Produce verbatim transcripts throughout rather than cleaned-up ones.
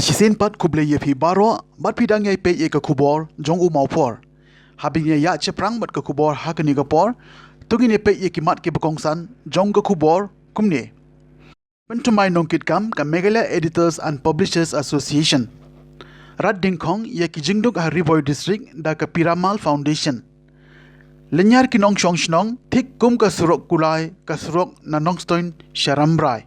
Shisien pat khublei ïa phi baroh, bad phi dang ïa peit ïa ka khubor jong u Mawphor. Haba ngin ïa shaphrang bad ka khubor ha kane ka por, to ngin ïa peit ïa ki mat kiba kongsan jong ka khubor kumne. Pynthymmai nongkitkam ka Meghalaya Editors and Publishers Association. Rat dyngkhong ïa ki jingduk ha Ri Bhoi District da ka Piramal Foundation. Lynñiar ki nongshong shnong thik kum ka surok kulai, ka surok na Nongstoiñ sha Rambrai.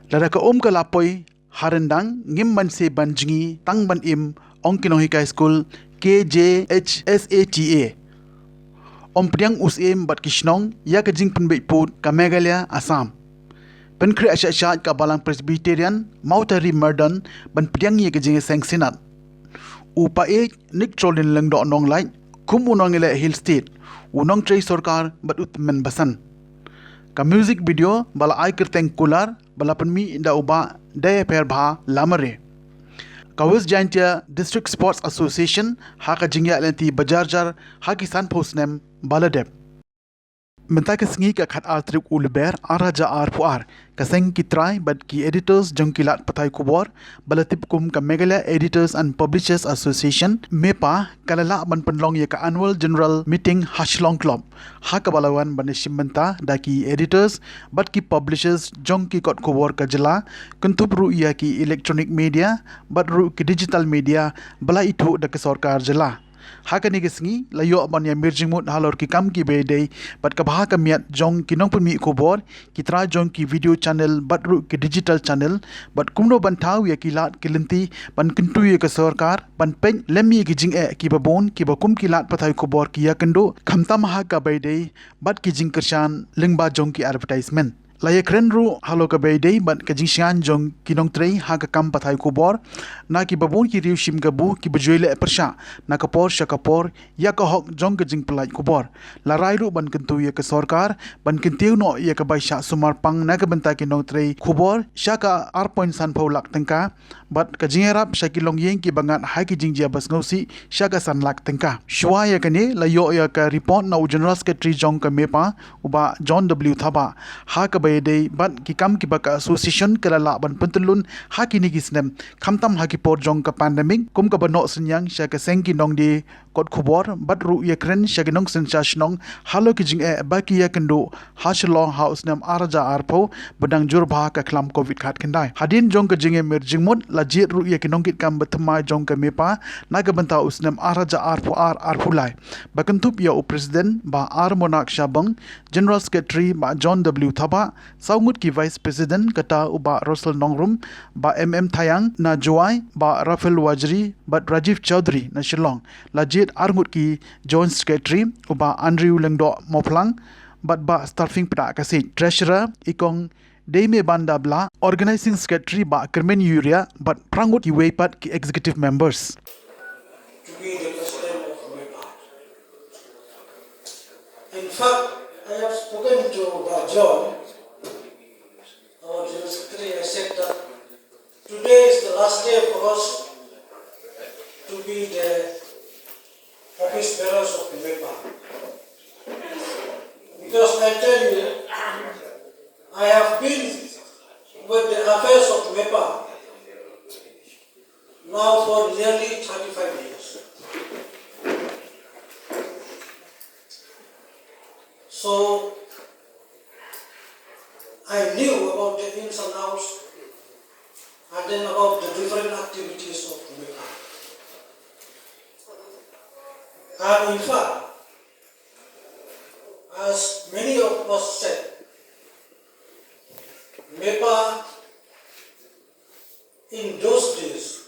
Lada ka um ka la poi ha ryndang, ngim banse ban jngi tang ban im, ong ki nonghikai skul K J H S A T A. Ym pdiang u Syiem bad ki shnong ïa ka jingpynbeit pud ka Meghalaya Assam. Pynkhreh shah shah ka Balang Presbyterian Mawtari Mardon ban pdiang ïa ka jingïaseng Synod. U Païeit Nick Cholin Lyngdoh Nonglait kum u nongïaleh Hill State, u nongtrei sorkar bad u tymmen basan. Ka music video ba la ai kyrteng Kular ba la pynmih da u Bah Dei Pher Bha Lamare. Ka West Jaintia District Sports Association ha ka jingïaid lynti ba jar jar ha ki sanphew snem ba la dep. Mynta ka sngi ka khatar tarik u Lber ar hajar arphew ar, ka seng ki trai bad ki editors jong ki lad pathai khubor ba la tip kum ka Meghalaya Editors and Publishers Association, MEPA, ka la lah ban pynlong ïa ka Annual General Meeting ha Shillong Club, ha kaba la wan ban ïashim bynta da ki editors bad ki publishers jong ki kot khubor ka jylla, kynthup ruh ïa ki electronic media bad ruh ki digital media ba la ithuh da ka sorkar jylla. Ha kane ka sngi la ïoh ban ïamir jingmut halor ki kam kiba ïadei bad ka bha ka miat jong ki nongpynmih khubor, ki trai jong ki video channel bad ruh ki digital channel, bad kumno ban thaw ïa ki lad ki lynti ban kyntu ïa ka sorkar ban peit lem ïa ki jingeh kiba bun kiba kum ki lad pathai khubor ki ïakynduh, khamtam ha kaba ïadei bad ki jingkyrshan lyngba jong ki advertisement. La ïakren ruh halor kaba ïadei bad ka jingshngaiñ jong ki nongtrei ha ka kam pathai khubor, na kiba bun ki riew shim kabu kiba ju ïaleh pyrshah na ka por sha ka por ïa ka hok jong ka jingpyllait khubor. La rai ruh ban kyntu ïa ka sorkar ban kyntiew noh ïa ka bai shah sumar pang na ka bynta ki nongtrei khubor sha ka ar point sanphew lak tyngka, bad ka jingïarap sha ki longïing kiba ngat ha ki jingjia ba sngewsih sha ka san lak tyngka. Shuwa ïa kane la ïoh ïa ka report na u General Secretary jong ka MEPA, u Bah John W Thabah, ha kaba ïadei bad ki kam kiba ka association ka la lah ban pyntyllun ha kine ki snem, khamtam ha ki por jong ka pandemic, kum kaba noh synñiang sha ka seng ki nongdie kot khubor bad ruh ïakren sha ki nongsynshar shnong halor ki jingeh ba ki ïakynduh ha Shillong ha u snem ar hajar arphew ba dang jur bha ka khlam Covid khatkhyndai. Hadien jong ka jingïamir jingmut la jied ruh ïa ki nongkitkam bathymmai jong ka MEPA na ka bynta u snem ar hajar arphew ar arphew lai, ba kynthup ïa u President Bah R Monarch Shabong, General Secretary Bah John W Thabah, saw ngut ki Vice President, kata u Bah Russell Nongrum, Bah M M Thayang na Jowai, Bah Raphael Wajri bad Rajiv Chaudhary na Shillong. La jied ar ngut ki Joint Secretary, u Bah Andrew Lyngdoh Mawphlang bad Bah Starfing Pdakasej, Treasurer i Kong Deimebanda Blah, Organizing Secretary Bah Kyrmen Uriah bad phra ngut kiwei pat ki Executive Members. To be the president of MEPA. In fact, I have spoken to Bah John, our General Secretary. I said that today is the last day for us to be the office bearers of MEPA. Because I tell you, I have been with the affairs of MEPA now for nearly thirty-five years. So I knew about the ins and outs and then about the different activities of MEPA. And in fact, as many of us said, MEPA in those days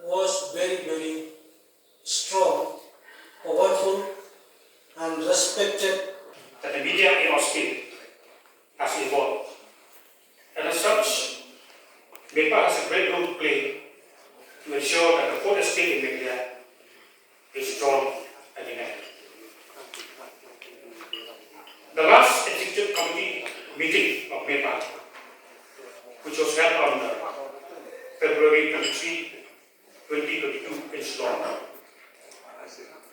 was very, very strong, powerful, and respected. That the media in our state has evolved. And as such, MEPA has a great role to play to ensure that the fourth estate in Meghalaya is strong and enacted. The last executive committee meeting of MEPA, which was held on uh, February twenty-three, twenty twenty-two in Shillong,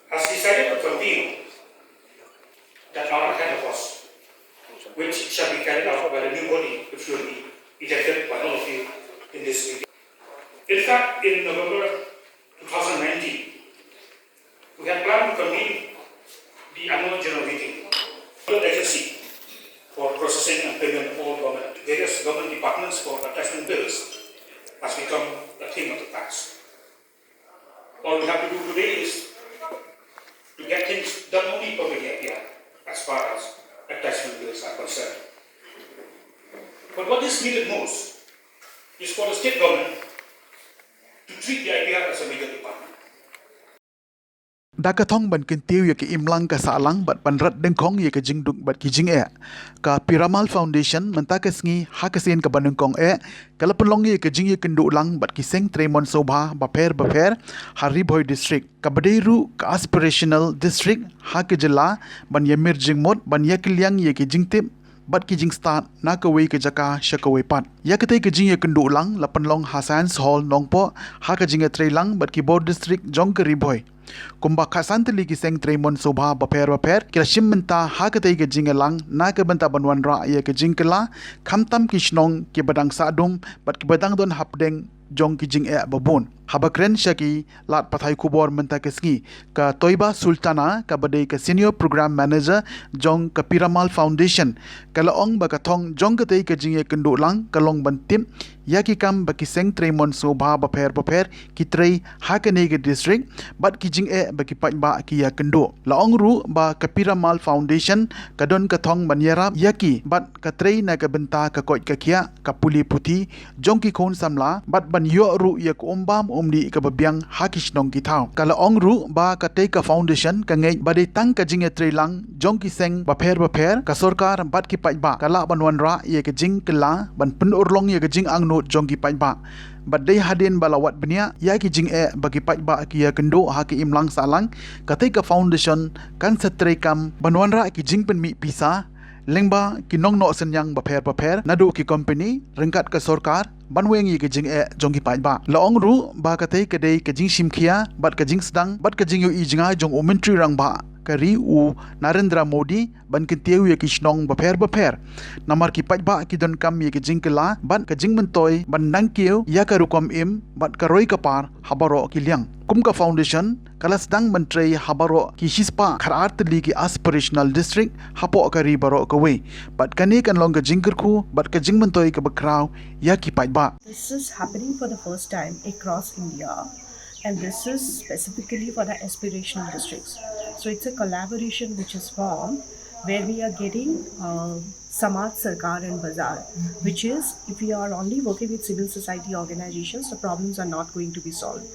has decided to continue that are ahead of us, which shall be carried out by the new body which will be elected by all of you in this meeting. In November two thousand nineteen, we had planned to convene the annual general meeting of the agency for processing and payment of all government, various government departments for advertisement bills has become the thing of the past. All we have to do today is to get things done only publicly here as far as advertisement bills are concerned. But what is needed most is for the state government to treat the I P R as a major department. Da ka thong ban kyntiew ïa ka imlang ka sahlang bad ban rat dyngkhong ïa ka jingduk bad ki jingeh, ka Piramal Foundation mynta ka sngi ha ka sien kaba nyngkong eh ka la pynlong ïa ka jingïakynduh lang bad ki seng trei mon sngewbha bapher bapher ha Ri Bhoi District, kaba dei ruh ka aspirational district ha ka jylla, ban ïamir jingmut, ban ïakylliang ïa ki jingtip bad ki jingstad na kawei ka jaka sha kawei pat. Ïa katei ka jingïakynduh lang la pynlong ha Science Hall Nongpoh ha ka jingïatreilang bad ki bor district jong ka Ri Bhoi. Kumba khatsan tylli ki seng trei mon sngewbha bapher bapher ki la shim bynta ha katei ka jingïalang na ka bynta ban wanrah ïa ka jingkylla, khamtam ki shnong kiba dang sahdum bad kiba dang don hapdeng jong ki jingeh babun. Haba kren sha ki lad pathai khubor mynta ka sngi, ka Toiba Sultana kaba dei ka Senior Program Manager jong ka Piramal Foundation, ka la ong ba ka thong jong katei ka jingïakynduh lang ka long ban tip ïa ki kam ba ki seng trei mon sngewbha bapher bapher ki trei ha kane ka district bad ki jingeh ba ki paidbah ki ïakynduh. La ong ruh ba ka Piramal Foundation ka don ka thong ban ïarap ïa ki bad ka trei na ka bynta ka koit ka khiah, ka pule puthi jong ki khun samla bad ban ïoh ruh ïa ka um bam um dih kaba biang ha ki shnong ki thaw. Ka la ong ruh ba katei ka foundation ka ngeit ba dei tang ka jingïatreilang jong ki seng bapher bapher, ka sorkar bad ki paidbah ka lah ban wanrah ïa ka jingkylla ban pynurlong ïa ka jingangnud jong ki paidbah. Bad dei hadien ba la wad bniah ïa ki jingeh ba ki paidbah ki ïakynduh ha ka imlang sahlang, katei ka foundation kan sa treikam ban wanrah ki jingpynmih pisa lyngba ki nongnoh synñiang bapher bapher, naduh ki company ryngkat ka sorkar, ban weng ïa ki jingeh jong ki paidbah. La ong ruh ba katei ka dei ka jingshim khia bad ka jingsdang bad ka jingïohi jngai jong u Myntri Rangbah ka ri u Narendra Modi ban kyntiew ïa ki shnong bapher bapher. Namar ki paidbah ki donkam ïa ki jingkylla bad ka jingmyntoi ban dang kiew ïa ka rukom im bad ka roi ka par ha baroh ki liang. Kum ka foundation ka la sdang ban trei ha baroh ki shispah khatar tylli ki aspirational district hapoh ka ri baroh kawei. Bad kane kan long ka jingkyrkhu bad ka jingmyntoi kaba khraw ïa ki paidbah. This is happening for the first time across India, and this is specifically for the aspirational districts. So it's a collaboration which is formed where we are getting uh, Samaj Sarkar and Bazaar, which is if we are only working with civil society organizations, the problems are not going to be solved.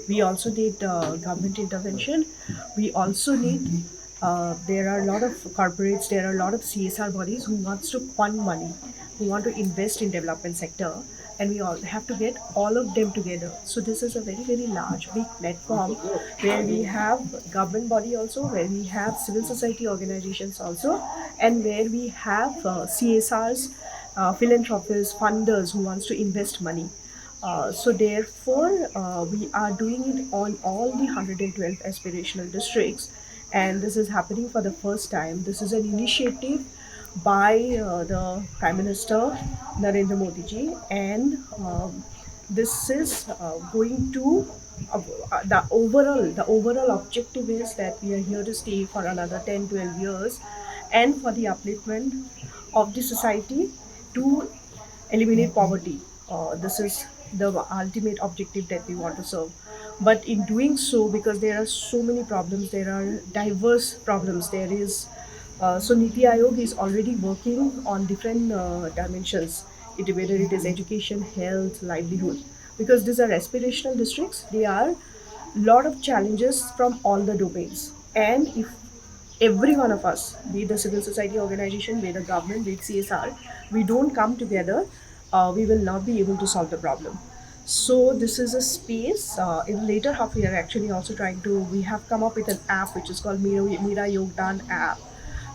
We also need uh, government intervention. We also need uh, there are a lot of corporates, there are a lot of C S R bodies who wants to fund money, who want to invest in development sector, and we all have to get all of them together. So this is a very, very large, big platform where we have government body also, where we have civil society organizations also, and where we have uh, C S Rs, uh, philanthropists, funders who wants to invest money. Uh, so therefore, uh, we are doing it on all the one hundred twelve aspirational districts, and this is happening for the first time. This is an initiative by uh, the Prime Minister Narendra Modi ji, and um, this is uh, going to uh, the overall the overall objective is that we are here to stay for another ten, twelve years, and for the upliftment of the society to eliminate poverty. Uh, this is the ultimate objective that we want to serve. But in doing so, because there are so many problems, there are diverse problems. There is uh, so Niti Aayog is already working on different uh, dimensions, it, whether it is education, health, livelihood, because these are aspirational districts. There are lot of challenges from all the domains, and if every one of us, be it the civil society organization, be it the government, be it C S R, we don't come together, uh, we will not be able to solve the problem. So this is a space. Uh, in later half, we are actually also trying to. We have come up with an app which is called Mira, Mira Yogdan app,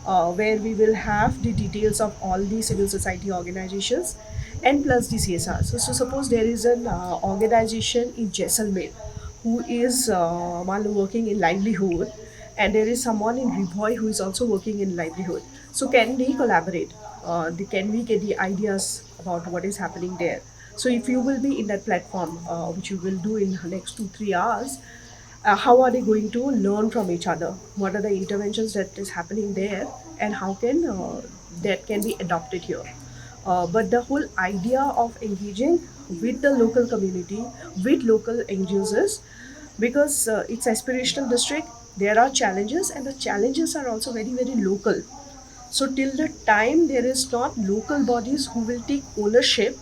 uh, where we will have the details of all the civil society organizations and plus the C S R. So, so suppose there is an uh, organization in Jaisalmer who is uh, working in livelihood, and there is someone in Ri Bhoi who is also working in livelihood. So can they collaborate? Uh, the, can we get the ideas about what is happening there? So if you will be in that platform, uh, which you will do in the next two, three hours, uh, how are they going to learn from each other? What are the interventions that is happening there, and how can uh, that can be adopted here? Uh, but the whole idea of engaging with the local community, with local N G Os, because uh, it's aspirational district, there are challenges, and the challenges are also very, very local. So till the time there is not local bodies who will take ownership,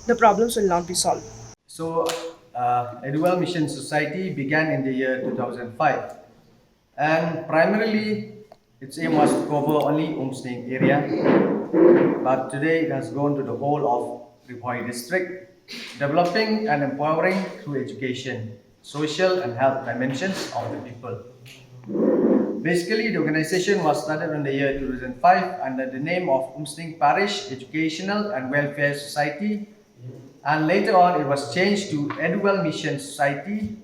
the problems will not be solved. So, uh, Eduwell Mission Society began in the year two thousand five, and primarily its aim was to cover only Umsning area, but today it has grown to the whole of Ri Bhoi district, developing and empowering through education, social and health dimensions of the people. Basically, the organization was started in the year two thousand five under the name of Umsning Parish Educational and Welfare Society, and later on it was changed to Eduwell Mission Society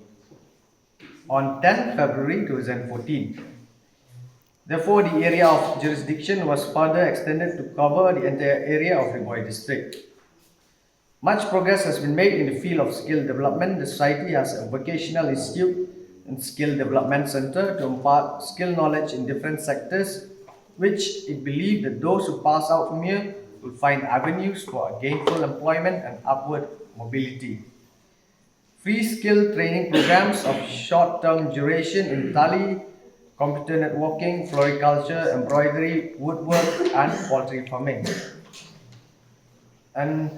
on tenth February two thousand fourteen. Therefore, the area of jurisdiction was further extended to cover the entire area of Ri Bhoi district. Much progress has been made in the field of skill development. The society has a vocational institute and skill development center to impart skill knowledge in different sectors, which it believed that those who pass out from here will find avenues for gainful employment and upward mobility. Free skill training programs of short-term duration in tali, computer networking, floriculture, embroidery, woodwork, and poultry farming. And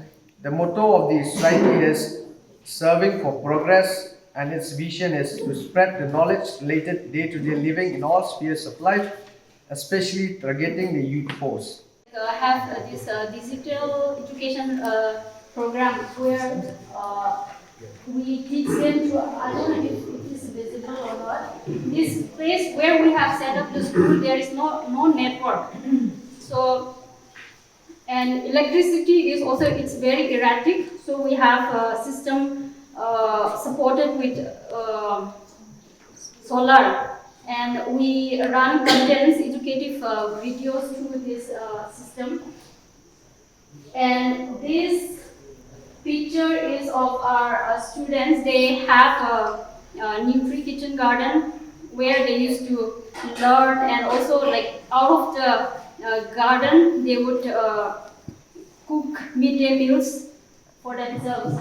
the motto of the society is serving for progress, and its vision is to spread the knowledge related day-to-day living in all spheres of life, especially targeting the youth force. Uh, have uh, this uh, digital education uh, program where uh, we teach them to, I don't know if it is visible or not, this place where we have set up the school, there is no, no network. So, and electricity is also, it's very erratic. So we have a system uh, supported with uh, solar, and we run contents, educative uh, videos through this uh, system. And this picture is of our uh, students. They have a, a new free kitchen garden where they used to learn, and also, like, out of the uh, garden they would uh, cook midday meals for themselves.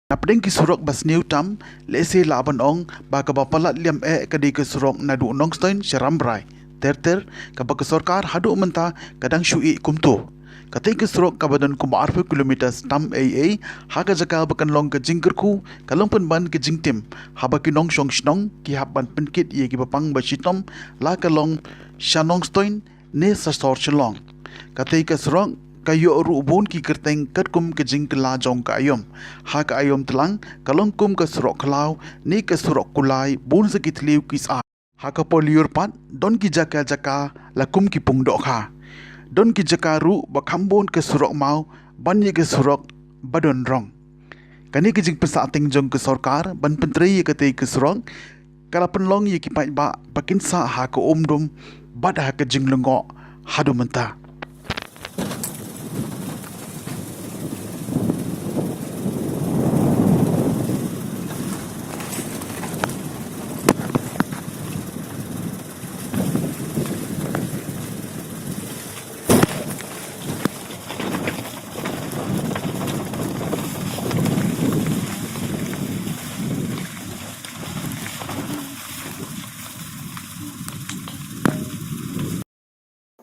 Napdeng ki surok ba sniew tam, lehse lah ban ong ba kaba palat liam eh ka dei ka surok naduh Nongstoiñ sha Rambrai, ter ter kaba ka sorkar haduh mynta ka dang shu ïeh kumto. Katei ka surok kaba don kumba arphew kilometres tam ei ei, ha ka jaka ba kan long ka jingkyrkhu, ka long pynban ka jingtim haba ki nongshong shnong ki hap ban pynkit ïa ki bapang ba shitom, la ka long sha Nongstoiñ ne sha sor Shillong. Katei ka surok ka ïoh ruh bun ki kyrteng katkum ka jingkylla jong ka aïom. Ha ka aïom tlang ka long kum ka surok khlaw ne ka surok kulai, bun sa ki thliew ki sah. Ha ka por lyiur pat don ki jaka jaka la kum ki pung dohkha. Don ki jaka ruh ba kham bun ka surok maw ban ïa ka surok ba don rong. Kane ka jingpynsahteng jong ka sorkar ban pyntrei ïa katei ka surok ka la pynlong ïa ki paidbah ba kin sah ha ka um dum bad ha ka jinglyngngoh haduh mynta.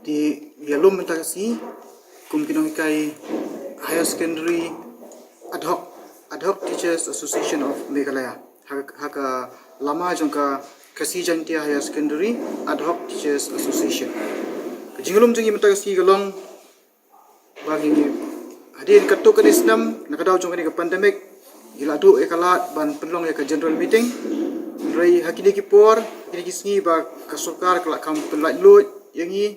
Te ïalum mynta ka sngi kum ki nonghikai Higher Secondary Ad Hoc, Ad Hoc Teachers Association of Meghalaya, ha, ha ka lama jong ka Khasi Jaintia Higher Secondary Ad Hoc Teachers Association. Ka jingïalum jong ngi mynta ka sngi ka long ba ngi hadien katto katne snem na ka daw jong kane ka pandemic ngi la duh ïa ka lad ban pynlong ïa ka general meeting. Hynrei ha kine ki por, ha kine ki sngi ba ka sorkar ka la kham pynlait luid ïa ngi,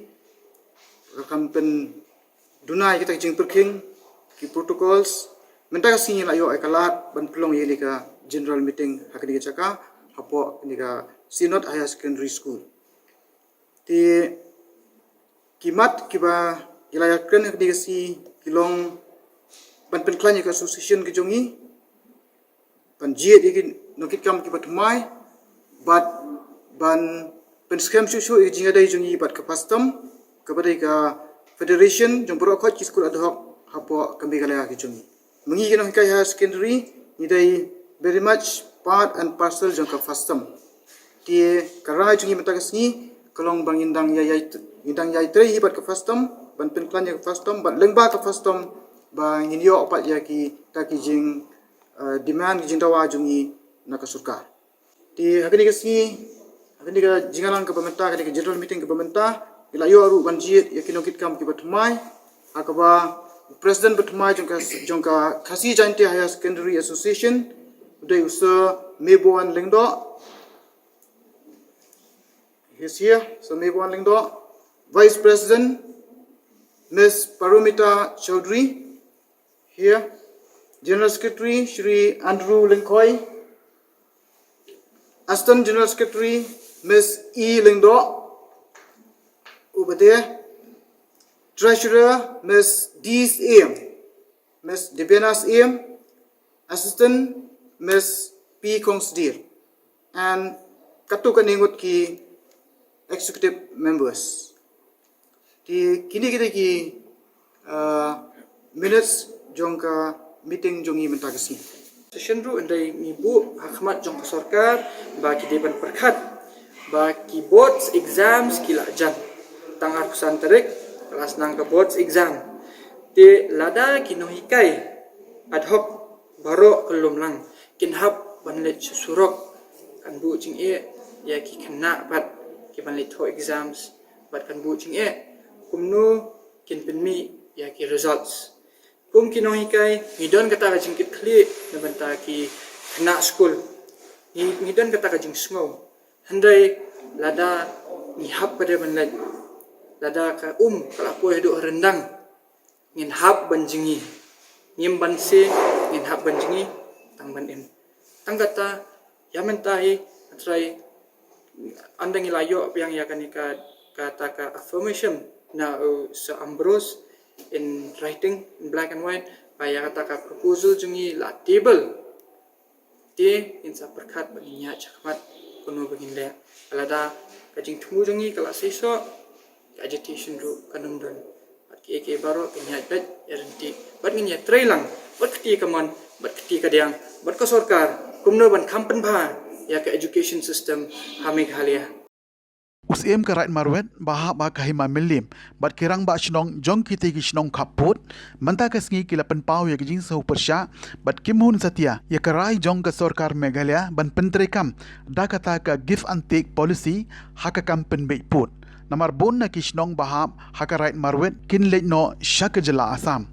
ka la kham pynduna ïa kita ki jingpyrkhing, ki protocols. Mynta ka sngi ngi la ïoh ïa ka lad ban pynlong ïa kane ka general meeting ha kane ka jaka hapoh kane ka Synod Higher Secondary School. Te ki mat kiba ngi la ïakren ha kane ka sngi ki long ban pynkhlaiñ ïa ka association ka jong ngi, ban jied ïa ki nongkitkam kiba thymmai, bad ban pynskhem shuh shuh ïa ka jingïadei jong ngi bad ka FASTOM, kaba dei ka federation jong baroh khoit ki skul ad hoc hapoh ka Meghalaya ka jong ngi. Ma ngi ki nonghikai higher secondary, ngi dei very much part and parcel jong ka FASTOM. Te ka rai jong ngi mynta ka sngi ka long ba ngin dang ïai, ïai, ngin dang ïai trei hi bad ka FASTOM, ban pynkhlaiñ ïa ka FASTOM, bad lyngba ka FASTOM ba ngin ïoh pat ïa kita ki jing, eh, demand, ki jingdawa jong ngi na ka sorkar. Te ha kane ka sngi, ha kane ka jingïalang kaba mynta, kane ka general meeting kaba mynta, ngi la ïoh ruh ban jied ïa ki nongkitkam kiba thymmai, ha kaba u president ba thymmai jong ka, jong ka Khasi Jaintia Higher Secondary Association u dei u Sir Mebon Lyngdoh. He's here, Sir Mebon Lyngdoh. Vice President, Miss Paromita Chowdhury, here. General Secretary, Shri Andrew Lyngkhoi. Assistant General Secretary, Miss E Lyngdoh, over there. Treasurer, Miss D Syiem, Miss Debiana Syiem. Assistant, Miss P Khongsdir. And katto katne ngut ki executive members. Te kine ki dei ki, uh, minutes jong ka meeting jong ngi mynta ka sngi. Session ruh hynrei ngi buh ha khmat jong ka sorkar ba ki dei ban pyrkhat ba ki boards exams ki la jan tang arphew san tarik, ka la sdang ka boards exam. Te lada ki nonghikai ad hoc baroh ka lum lang kin hap ban leit sha surok, kan buh jingeh ïa ki khynnah pat ki ban leit thoh exams, bad kan buh jingeh kumno kin pynmih ïa ki results. Kum ki nonghikai ngi don kata ka jingkitkhlieh na bynta ki khynnah skul. Ngi, ngi don kata ka jingsngew. Hynrei lada ngi hap pat ban leit, lada ka um ka la poi haduh ryndang, ngin hap ban jngi. Ngim banse, ngin hap ban jngi tang ban im. Tang kata, ïa mynta hi, nga trai, ynda ngi la ïoh biang ïa kane ka, kata ka affirmation na u Sir Ambrose in writing, in black and white, ba ïa kata ka proposal jong ngi la table. Te ngin sa pyrkhat bad ngin ïaid shakhmat kumno ba ngin leh. Lada ka jingthmu jong ngi ka la seisoh, ka agitation ruh kan ym don. Bad kiei kiei baroh kin ïaid beit ïaryntih. Bad ngin ïatrei lang bad ka kti kamon, bad ka kti kadiang, bad ka sorkar, kumno ban kham pynbha ïa ka education system ha Meghalaya. U Syiem ka Raid Marwet, ba hap ha ka Hima Mylliem bad ki rangbah shnong jong kitei ki shnong khappud, mynta ka sngi ki la pynpaw ïa ka jingsngewpyrshah bad kim hun satia ïa ka rai jong ka sorkar Meghalaya ban pyntreikam da kata ka give and take policy ha ka kam pynbeit pud. Namar bun na ki shnong ba hap ha ka Raid Marwet kin leit noh sha ka jylla Assam.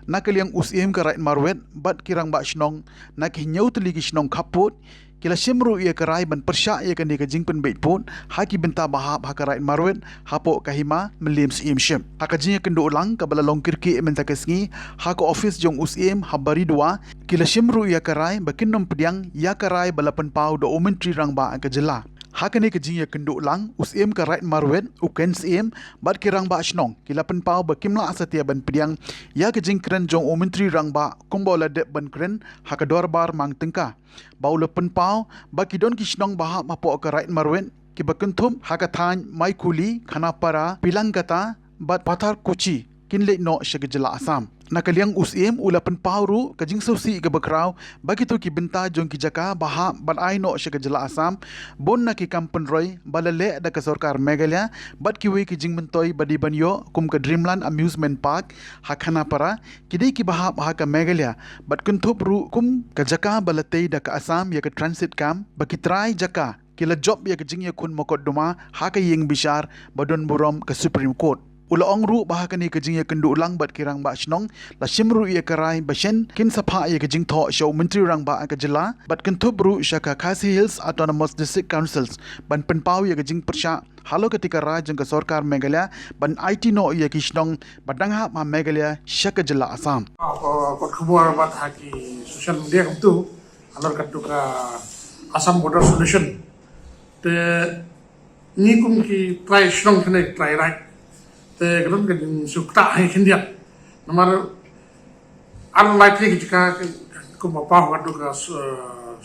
Na ka liang u Syiem ka Raid Marwet bad ki rangbah shnong na ki hynñiew tylli ki shnong khappud, ki la shim ruh ïa ka rai ban pyrshah ïa kane ka jingpynbeit pud ha ki bynta ba hap ha ka Raid Marwet hapoh ka Hima Mylliem Syiemship. Ha ka jingïakynduh lang kaba la long kyrkieh mynta ka sngi ha ka ophis jong u Syiem ha Baridua, ki la shim ruh ïa ka rai ba kin ym pdiang ïa ka rai ba la pynpaw da u Myntri Rangbah ka jylla. Ha kane ka jingïakynduh lang, u Syiem ka Raid Marwet, u Ken Syiem, bad ki rangbah shnong ki la pynpaw ba kim lah satia ban pdiang ïa ka jingkren jong u Myntri Rangbah kumba u la dep ban kren ha ka dorbar mang tyngka, ba u la pynpaw ba ki don ki shnong ba hap hapoh ka Raid Marwet kiba kynthup ha ka thaiñ Maikhuli, Khanapara, Pilangkata bad Patharkuchi kin leit noh sha ka jylla Assam. Na ka liang u Syiem u la pynpaw ruh ka jingsngewsih kaba khraw ba kito ki bynta jong ki jaka ba hap ban ai noh sha ka jylla Assam, bun na ki kam pynroi ba la leh da ka sorkar Meghalaya bad kiwei ki jingmyntoi ba dei ban ïoh kum ka Dreamland Amusement Park ha Khanapara, ki dei kiba hap ha ka Meghalaya, bad kynthup ruh kum ka jaka ba la tei da ka Assam ïa ka transit camp ba ki trai jaka ki la jop ïa ka jingïakhun mokotduma ha ka ïing bishar ba don burom ka Supreme Court. U la ong ruh ba ha kane ka jingïakynduh lang bad ki rangbah shnong la shim ruh ïa ka rai ba shen kin sa phah ïa ka jingthoh sha u Myntri Rangbah ka jylla bad kynthup ruh sha ka Khasi Hills Autonomous District Councils ban pynpaw ïa ka jingpyrshah halor katei ka rai jong ka sorkar Meghalaya ban aiti noh ïa ki shnong ba dang hap ha Meghalaya sha ka jylla Assam. Ko, ko khubor ba ha ki social media kumtu, halor katu ka Assam Border Solution. Te ngi kum ki trai shnong kane trai rai. Te ka don ka jingsngewkta ha khyndiat. Namar Unlikely ki jaka kumba paw ka duk ka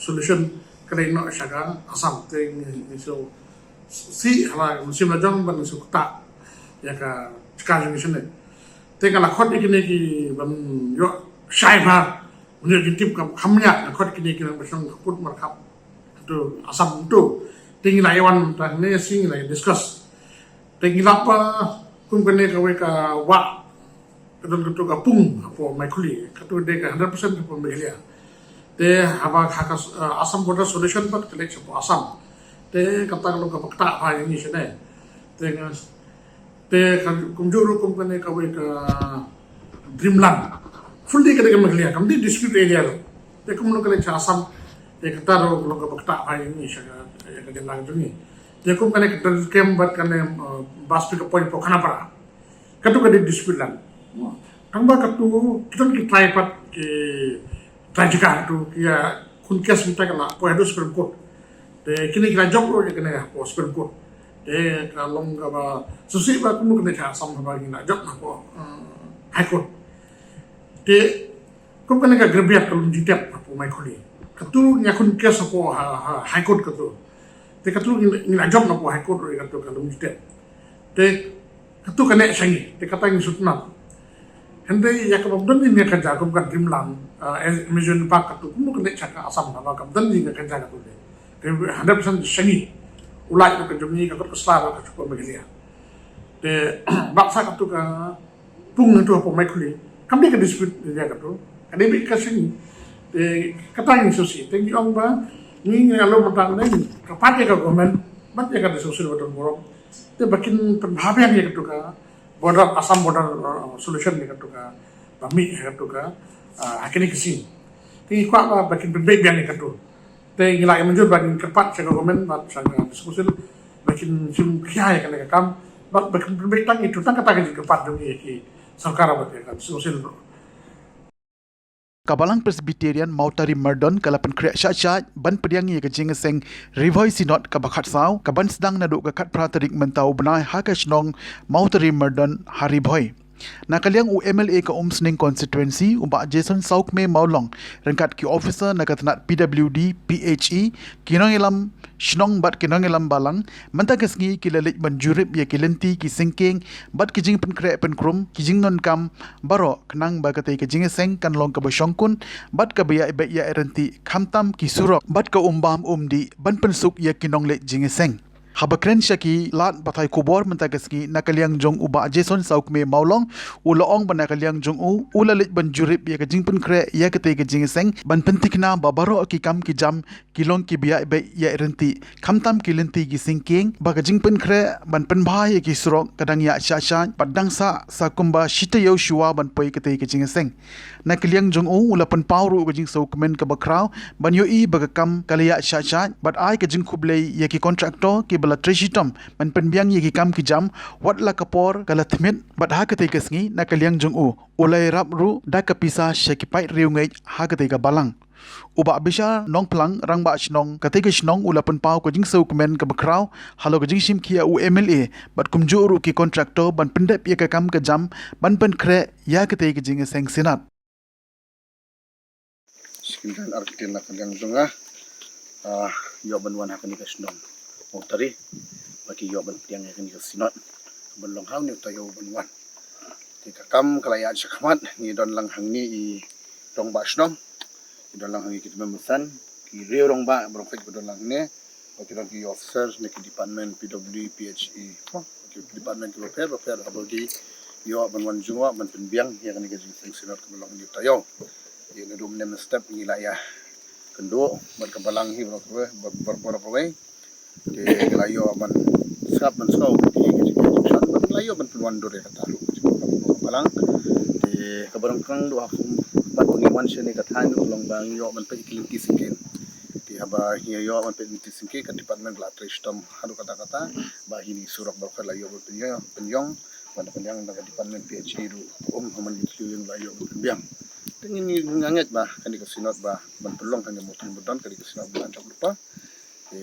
solution ka dei noh sha ka Assam te ngi shu si hala ngi shu la jong ban ngi shu kata ïa ka jaka jong ngi shane. Te nga la khot ïa kine ki ban ïoh shai bha ban ïoh ki tip kam kham ïa nga khot kine ki ban shong ka put markhap tu Assam tu. Te ngi la ïa wan ta ne si ngi la discuss. Te ngi la pa kum kane ka wei ka wah ka don katu ka pung hapoh Maikhuli katu dei ka hundred percent hapoh Meghalaya. Te haba ha ka Assam border solution pat ka leit hapoh Assam. Te kata ka long kaba ktah bha ïa ngi shane. Te nga te ka kumjuh ruh kum kane ka wei ka Dreamland fully ka dei ka Meghalaya kam dei dispute area ruh. Te kum long ka leit ha Assam te kata ruh long kaba ktah bha ïa ngi sha ka ïa ka jylla jong ngi. Te kum kane ka Duncan Camp bad kane bus pickup point hapoh Khanapara. Katu ka dei dispute land. Tang ba katu kita ki trai pat ki trai jaka tu ki ïa khun kes mynta ka la poi haduh Supreme Court. Te kine ki la jop ruh ïa kane hapoh Supreme Court. Te ka long kaba shisha ba kumno kane ka Assam ba ngi la jop hapoh High Court. Te kum kane ka Graveyard ka Lumjitep hapoh Maikhuli. Katu ngi ïa khun kes hapoh High Court katu. Te katu ngi la jop hapoh High Court ruh ïa katu ka Lumjitep. Te katu ka neh sha ngi te kata ngi shu tnat. Hynrei ïa kaba don ïa ka jaka kum ka Dreamland amusement park katu kumno ka neh sha ka Assam haba kaba don ïa ka jaka katu de. Te hundred percent sha ngi. U lait ka jong ngi ka kot ka sla ka shu ka Meghalaya. Te bad sa katu ka pung katu hapoh Maikhuli kam dei ka dispute area katu ka dei beit ka sha ngi. Te kata ngi shu si te ngi ong ba ngi ngi alo mynta ne ka pat ïa ka government bad ïa ka district council ba don burom. Te ba kin pynbha biang ïa katu ka border Assam border solution ïa katu ka ba mih ïa katu ka ha kine ki sngi. Te ngi kwah ba ba kin pynbeit biang ïa katu. Te ngi la ïa mynjur ba kin kyrpad sha ka government bad sha ka district council ba kin shim khia ïa kane ka kam bad ba kin pynbeit tang ïa tu tang kata ka jingkyrpad jong ngi ïa ki sorkar bad ïa ka district council. Ka Balang Presbyterian Mawtari Myrdon ka la pynkhreh shah shah ban pdiang ïa ka jingïaseng Ri Bhoi Synod kaba khatsaw ka ban sdang naduh ka khatphra tarik mynta u bnai ha ka shnong Mawtari Myrdon ha Ri Bhoi. Na ka liang u M L A ka Umsning Constituency u Bah Jason Sawkmie Mawlong ryngkat ki officer na ka tnat P W D, P H E, ki nongïalam shnong bad ki nongïalam balang mynta ka sngi ki la leit ban jurip ïa ki lynti ki syngkien bad ki jingpynkhreh pynkrum ki jingdonkam baroh khnang ba katei ka jingïaseng kan long kaba shongkun bad kaba ïaibeit ïairynti khamtam ki surok bad ka um bam um dih ban pynsuk ïa ki nongleit jingïaseng. Haba kren sha ki lad pathai khubor mynta ka sngi na ka liang jong u Bah Jason Sawkmie Mawlong u la ong ba na ka liang jong u u la leit ban jurip ïa ka jingpynkhreh ïa katei ka jingïaseng ban pynthikna ba baroh ki kam ki jam ki long kiba ïaibeit ïairynti khamtam ki lynti ki syngkien ba ka jingpynkhreh ban pynbha ïa ki surok ka dang ïaid shah shah bad dang sah sa kumba shi taïew shuwa ban poi katei ka jingïaseng. Na ka liang jong u u la pynpaw ruh ka jingsngewkmen kaba khraw ban ïohi ba ka kam ka la ïaid shah shah bad ai ka jingkhublei ïa ki contractor kiba la trei shitom ban pynbiang ïa ki kam ki jam wat la ka por ka la thmit bad ha katei ka sngi na ka liang jong u u la ïarap ruh da ka pisa sha ki paid riewngeit ha katei ka balang. U Bah Bishar Nongphlang, Rangbah Shnong katei ka shnong u la pynpaw ka jingsngewkmen kaba khraw halor ka jingshim khia u M L A bad kumjuh ruh ki contractor ban pyndep ïa ka kam ka jam ban pynkhreh ïa katei ka jingïaseng Synod. Skin dan arkitin na ka liang jong nga ïoh ban wan ha kane ka shnong Mawtari ba ki ïoh ban pdiang ïa kane ka Synod ban long ha une u taïew ban wan. Te ka kam ka la ïaid shakhmat ngi don lang hangne i rangbah shnong, ngi don lang hangne ki tymmen basan, ki riew rangbah baroh ki ba don lang hangne, ba ki don ki officer na ki department P W D, P H E, ki department kiba pher ba pher haba ki ïoh ban wan jngoh ban pynbiang ïa kane ka jingïaseng Synod kaba long hangne u taïew. Ïa naduh mynne mynstep ngi la ïa kynduh bad ka balang hi baroh kawei baroh kawei. Te ngi la ïoh ban sngap ban sngew ïa ka jingïaid jingshon bad ngi la ïoh ban pynwandur ïa kata ruh ka jingpynwandur ka balang. Te kaba rangkang duh ha kum bad ngi wan shane ka thaiñ ruh ka long ba ngi ïoh ban peit ïa ki lynti syngkien. Te haba ngi ïoh ban peit lynti syngkien ka department ka la trei shitom haduh katta katta ba hi ki surok baroh ka la ïoh ban pynïong pynïong. Bad na ka liang na ka department P H E ruh um ha man ki thliew ïing la ïoh ban pynbiang. Te ngi ngi nga ngeit ba kane ka Synod ba ban pynlong hangne Mawtari Myrdon kane ka Synod ba la jop lypa. Te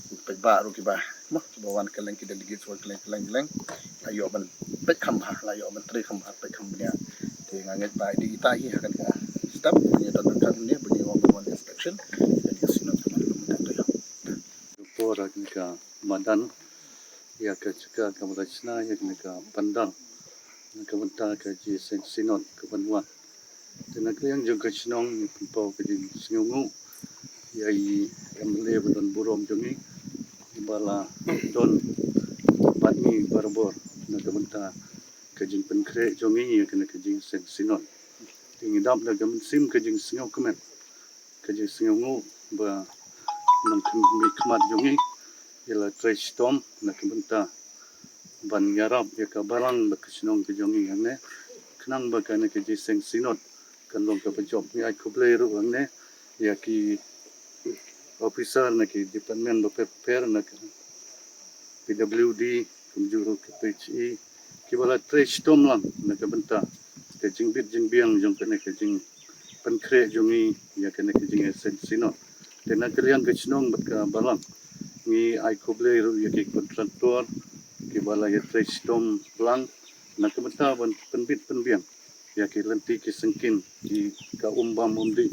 ki paidbah ruh kiba ma kiba wan kylleng ki delegate wan kylleng kylleng kylleng la ïoh ban peit kham bha la ïoh ban trei kham bha peit kham bniah. Te nga ngeit ba dei ita hi ha kane ka step, ïa don ryngkat ne, ban ïa wan inspection, ban ïa synod ka madan mynta to ïa. Por ha kane ka madan, ïa ka jaka kaba la shna ïa kane ka pandal na ka bynta ka jingïaseng synod ka ban wan. Te na ka liang jong ka shnong ngi pynpaw ka jingsngewnguh ïa i M L A ba don burom jong ngi, iba la don bad ngi barabor na ka bynta ka jingpynkhreh jong ngi ïa kane ka jingïaseng synod. Te ngi dap da ka mynsiem ka jingsngewkmen, ka jingsngewnguh ba nongmihkhmat jong ngi i la trei shitom na ka bynta ban ïarap ïa ka balang bad ka shnong ka jong ngi hangne, khnang ba kane ka jingïaseng synod kan long kaba jop. Ngi ai khublei ruh hangne ïa ki officer na ki department bapher bapher, na ka P W D, kumjuh ruh ka P H E, kiba la trei shitom lang na ka bynta ka jingbit jingbiang jong kane ka jingpynkhreh jong ngi ïa kane ka jingïaseng synod. Te na ka liang ka shnong bad ka balang, ngi ai khublei ruh ïa ki kontraktor kiba la ïatrei shitom lang na ka bynta ban pynbit pynbiang ïa ki lynti ki syngkien, ki ka um bam um dih.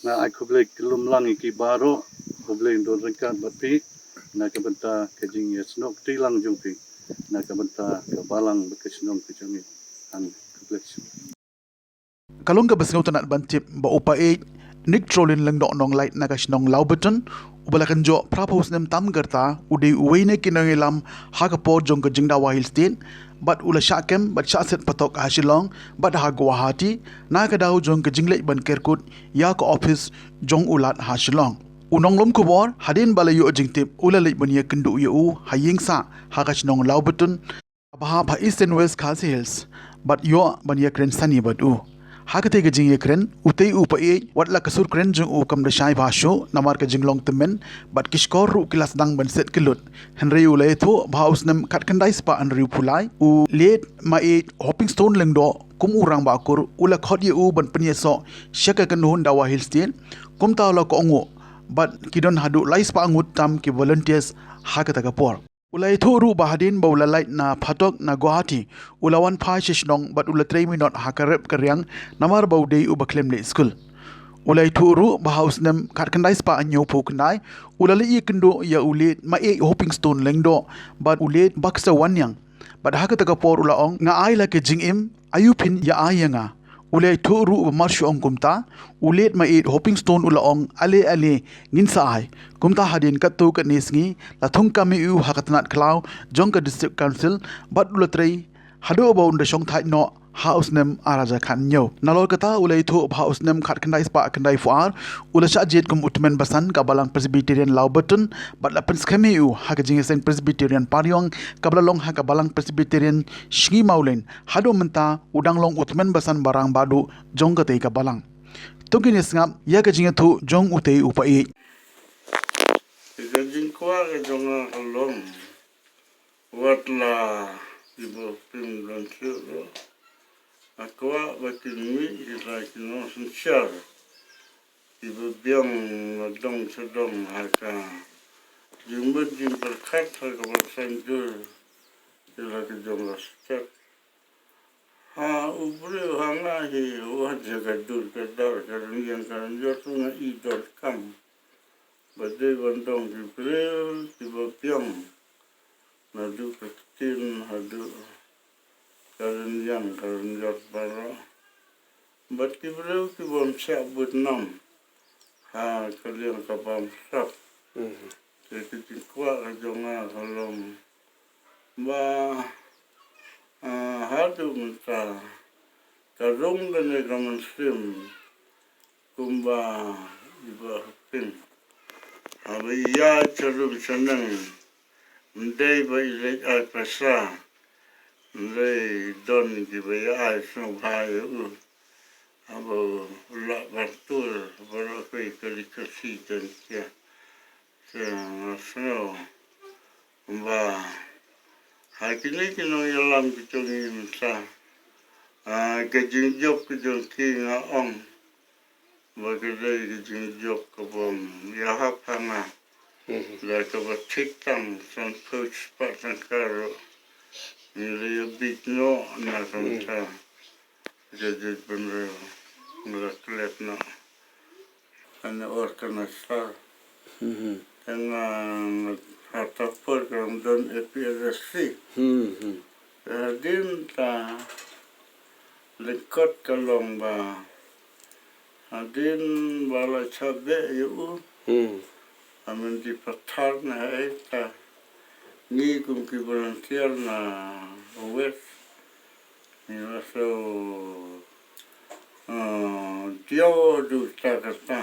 Nga ai khublei khyllung lang ïa ki baroh, khublei don ryngkat bad phi na ka bynta ka jingïasnoh kti lang jong phi na ka bynta ka balang bad ka shnong ka jong ngi. Khublei. Ka long kaba sngewtynnat ban tip ba u Païeit Nick Trolin Lyngdoh Nonglait na ka shnong Lawbotton, uba la kynjoh phra phew snem tam ka rta, u dei uwei na ki nongïalam ha ka por jong ka jingdawa Hill State, bad u la shah kem bad shah set patok ha Shillong bad ha Guwahati na ka daw jong ka jingleit ban kerkut ïa ka ophis jong u Lat ha Shillong. U nonglum khubor, hadien ba la ïoh jingtip, u la leit ban ïakynduh ïa u ha ïing sah ha ka shnong Lawbotton, kaba hap ha Eastern West Khasi Hills, bad ïoh ban ïakren sani bad u. Ha katei ka jingïakren, utei u Païeit, wat la ka sur kren jong u kam da shai bha shuh namar ka jinglong tymmen bad ki shkor ruh ki la sdang ban set kyllut. Hynrei u la ïathuh ba ha u snem khatkhyndai spah hynriewphew lai, u Late Maïeit Hopingstone Lyngdoh, kum u rangbah kur, u la khot ïa u ban pynïasoh sha ka kynhun dawa Hill State, kumta u la kohnguh, bad ki don haduh lai spah ngut tam ki volunteers ha kata ka por. U la ïathuh ruh ba hadien ba u la leit na phatok na Guwahati, u la wan phai sha shnong bad u la trei minot ha ka rep ka riang namar ba u dei uba khlem leit skul. U la ïathuh ruh ba ha u snem khatkhyndai spah hynñiewphew khyndai, u la leit ïakynduh ïa u Late Maïeit Hopingstone Lyngdoh bad u Late Baxter Wanniang. Bad ha kata ka por u la ong, nga ai la ka jingim, aïu phin ïa ai ïa nga. U la ïathuh ruh ba mar shu ong kumta, u Late Maïeit Hopingstone u la ong, ale ale, ngin sa ai. Kumta hadien katto katne sngi, la thung kam ïa u ha ka tnat khlaw jong ka District Council, bad u la trei haduh ba un da shong thait noh ha u snem ar hajar khathynñiew. Nalor kata u la ïathuh ba ha u snem khatkhyndai spah khyndaiphew ar, u la shah jied kum u tymmen basan ka Balang Presbyterian Lawbotton, bad la pynskhem ïa u ha ka jingïaseng Presbyterian Pariong, kaba la long ha ka Balang Presbyterian Sngi Mawlein. Haduh mynta u dang long u tymmen basan ba rangbah duh jong katei ka balang. To ngin ïa sngap ïa ka jingïathuh jong utei u Païeit. Ka jingkwah ka jong nga ka long, wat la iba pyndonkam ruh, nga kwah ba kin mih kita ki nongsynshar kiba biang na dong sha dong ha ka jingmut jingpyrkhat ha kaba saiñdur ïa la ka jong ka stet. Ha u briew ha nga hi, wat ïa ka dur ka dar ka rynïeng ka rynjor, nga i donkam ba dei ban don ki briew kiba biang naduh ka ktien haduh ka rynïeng ka rynjor baroh. Bad ki briew ki bym shah bud nam ha ka liang ka bamsap. Te ka jingkwah ka jong nga ka long ba, ah, haduh mynta ka rung kane ka mynsiem kumba i Bah Hoping. Haba i ïaid sha rum sha neng, ym dei ba i leit ai pisa, ym dei, don kiba ïa ai sngewbha ïa u. Haba u lah ban tur baroh kawei ka dei ka shi jong ki. Te nga sngew ba ha kine ki nongïalam ki jong ngi mynta, ah, ka jingjop ka jong ki nga ong ba ka dei ka jingjop ka bym ïahap ha nga. Da kaba thik tang sanphew spah tyngka ruh ngi la ïa bit noh na ka bynta Judge General nga la klet na an organizer. Tang ha ta por ka don A P R S C. Hadien ta lyngkot ka long ba hadien ba la cha beh ïa u. Amen di pathar na ha ta ngi kum ki volunteer na West. Ngi la so diaw du ta kata.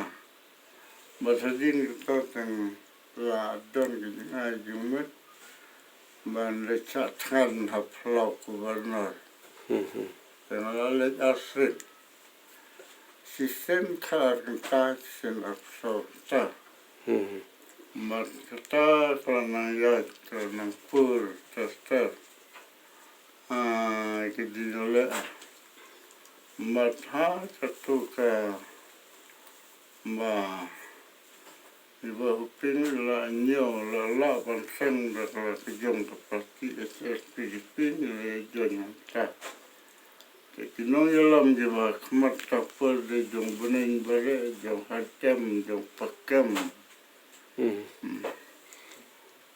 Ba sa ding kata tang la don ki jingai jingmut ban le cha than ha phlok ku barnor. Tang la le asrit. Sisen kha kynta sisen apsor ta. Mat kata kala nang ïaid kala nang pur ter ter. Ki ding le mat ha katu ka ba iba huping la ñiew la la ban seng da ka jong ka parti H S P D P ni le jong ta. Te ki nongïalam kiba khmat ka por de jong bneng bare jong hadem jong pakem.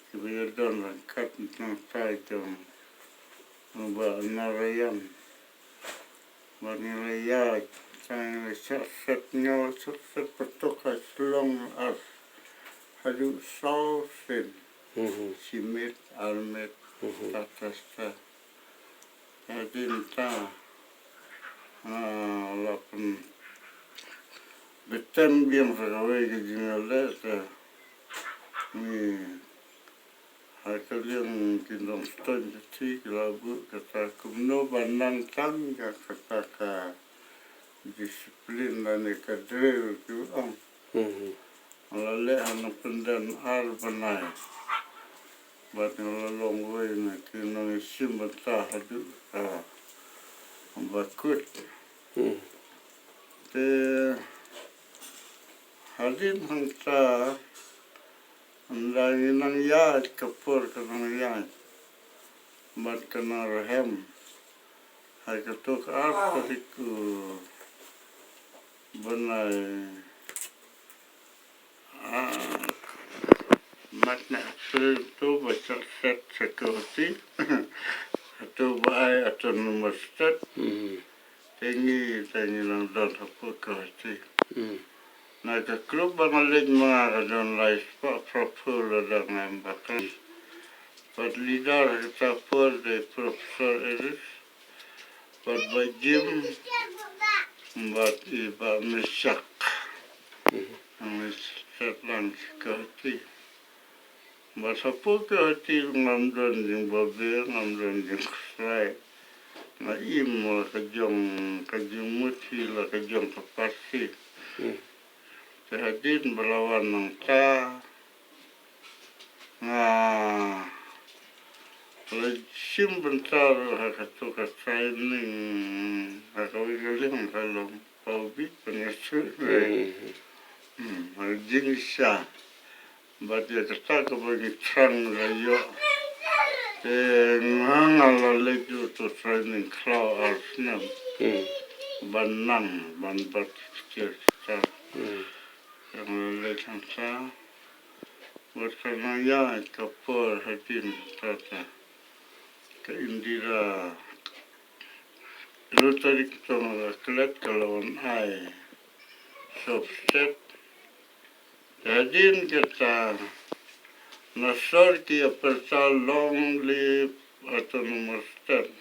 Kiba ïadon ryngkat nangta jong ba Narayan. Ba ngi la ïaid, sa ngi la shah set, ngi la shah set patok ha Shillong ar haduh saw sien. Shi miet, ar miet, ta ta ta. Hadien ta, ah, la pynbeit biang sa kawei ka jingïaleh te ngi ha ka liang ki nongstoiñ ka thi ki la buh kata kumno ba nang tang ka kata ka discipline lane ka drill ki ong. Nga la leh ha Nongpyndem ar bnai. Bad nga la long uwei na ki nongshim bynta haduh ka ba kut. Te hadien hangta ynda ngi nang ïaid ka por ka nang ïaid bad ka nang rhem. Ha kato ka ar tarik u bnai, ah, mat na April to ba shah set sa Guwahati. To ba ai autonomous state. Te ngi te ngi nang don hapoh Guwahati. Na ka group ba nga leit ma nga ka don lai spah phraphew lada ngam bakla. Bad leader ha kata por dei Professor Eris. Bad Bah Jim. Bad i Bah Meshak. Ang Meshak lang sha Guwahati. Bad hapoh Guwahati ngam don jingbabe, ngam don jingkhuslai. Nga im la ka jong ka jingmut hi la ka jong ka party. Te hadien ba la wan nangta nga la shim bynta ruh ha kato ka training ha kawei ka liang ka long Paubit Pynïasoh. Hmm, ha jingshisha. Bad ïa kata kaba ngi thrang la ïoh. Te nga nga la leit ïa uto training khlaw ar snem. Ban nang ban bat ktiar ktiar. Nga la leit hangta. Bad ka nang ïaid ka por hadien kata ka Indira Rotary ka tong la klet ka la wan ai sop stet. Hadien kata na sor ki ïa pyrta long live autonomous state.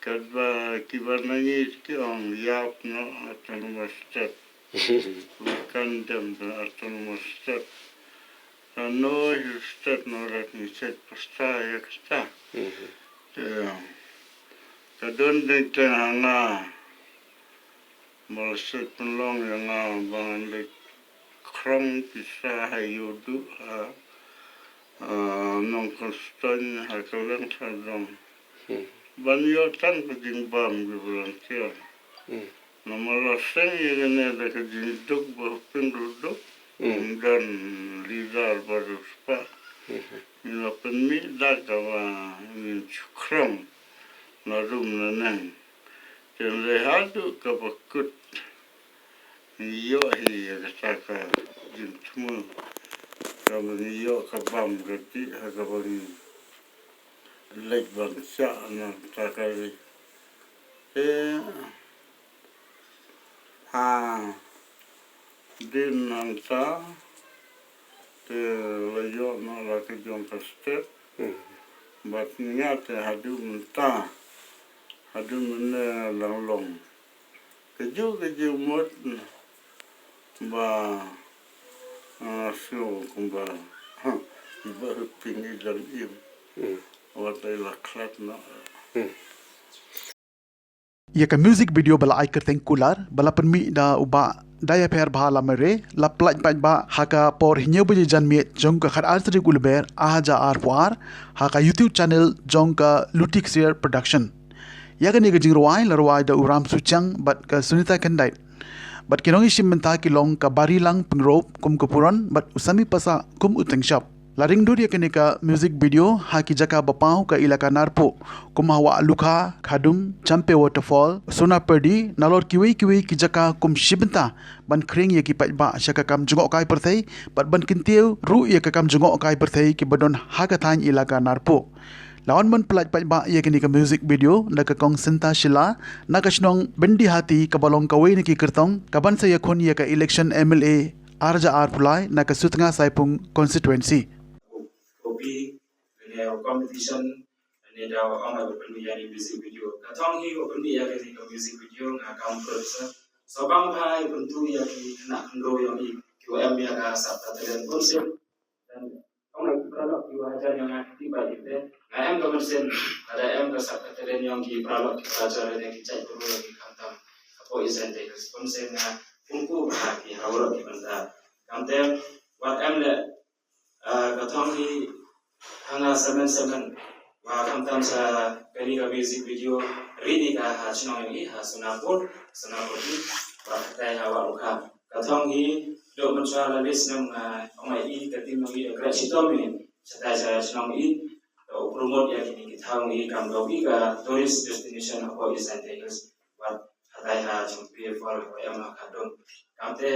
Katba kiba na ngi ki ong ïap noh autonomous state. Kan dem da autonomous state. Lano hill state no rat ngi sait pasta ïa kata. Te ka don dei te ha nga. Ba la sait pynlong ïa nga ba ngan leit khrong pisa ha ïuhduh ha, ah, nongkonstan ha ka leng sha dong. Ban ïoh tang ka jingbam ki volunteer. Namar la seng ïa kane da ka jingduk ba pynduh duk. Ym don leader ba riewspah. Ngi la pynmih da kaba ngin shu khrong na rum na neng. Te hynrei haduh kaba kut ngi ïoh hi ïa kata ka jingthmu kaba ngi ïoh ka bam ka dih ha kaba ngi leit ban shah na kata ka ri. Te ha din hangta te la ïoh noh la ka jong ka step. Bad nga te haduh mynta, haduh mynne nga dang long kajuh kajuh mut ba nga sngew kumba ba pynïaid im. Wat ai la khlad noh. Ïa ka music video ba la ai kyrteng Kular ba la pynmih da u Bah Dayapher Bha Lamare, la pynlait paidbah ha ka por hynñiew baje janmiet jong ka khatar tarik u Lber arhajar arphew ar ha ka YouTube channel jong ka Luti Ksiar Production. Ïa kane ka jingrwai la rwai da u Ram Suchiang bad ka Sunita Khyndait. Bad ki nongïashim bynta ki long ka Barilang Pyngrope kum ka Puron bad u Sami Passah kum u Tyngshop. La ring dur ïa kane ka music video ha ki jaka ba paw ka ilaka Narpuh kum ha Wahlukha, Khadum, Champe Waterfall, Sonapyrdi, nalor kiwei kiwei ki jaka kum shi bynta ban khring ïa ki paidbah sha ka kam jngohkai pyrthei bad ban kyntiew ruh ïa ka kam jngohkai pyrthei kiba don ha ka thaiñ ilaka Narpuh. La wan ban pynlait paidbah ïa kane ka music video da ka Kong Sinta Shylla na ka shnong Byndihati kaba long kawei na ki kyrtong kaban sa ïakhun ïa ka election M L A arhajar arphew lai na ka Sutnga Saipung constituency. Copy ne competition ne da wa ong ba pynmih ïa ni music video. Ka thong hi wa pynmih ïa ka ni ka music video nga kam producer. So bang bha i pyntu ïa ki khynnah khyndew ïa i ki wa em ïa ka sap ka talent bun sien. Dan ong ba ki paralok ki wa hajar ïa nga ki ba i te. Nga em ka mynsiem, lada em ka sap ka talent ïa ki paralok ki wa hajar ïa ki jait bru ïa ki khamtam. Hapoh i sien te ka sponsor nga pynku bha ki ha warok ki bynta. Kamte wat em le Ah, ka thong hi ha nga semen semen. Wa khamtam sa kani ka music video ri ni ka ha chnong ïa ngi ha Sonapur, Sonapur hi, wa katai ha Wahlukha. Ka thong hi dok mynta la list nam nga ong ai i ka tim ngi ka kret shitom ni. Sa tai sa chnong i, to promote ïa kini ki thong i kam dok i ka tourist destination hapoh East Jaintia Hills. Wa katai ha Chumpi Fall wa em ha Khadum. Kamte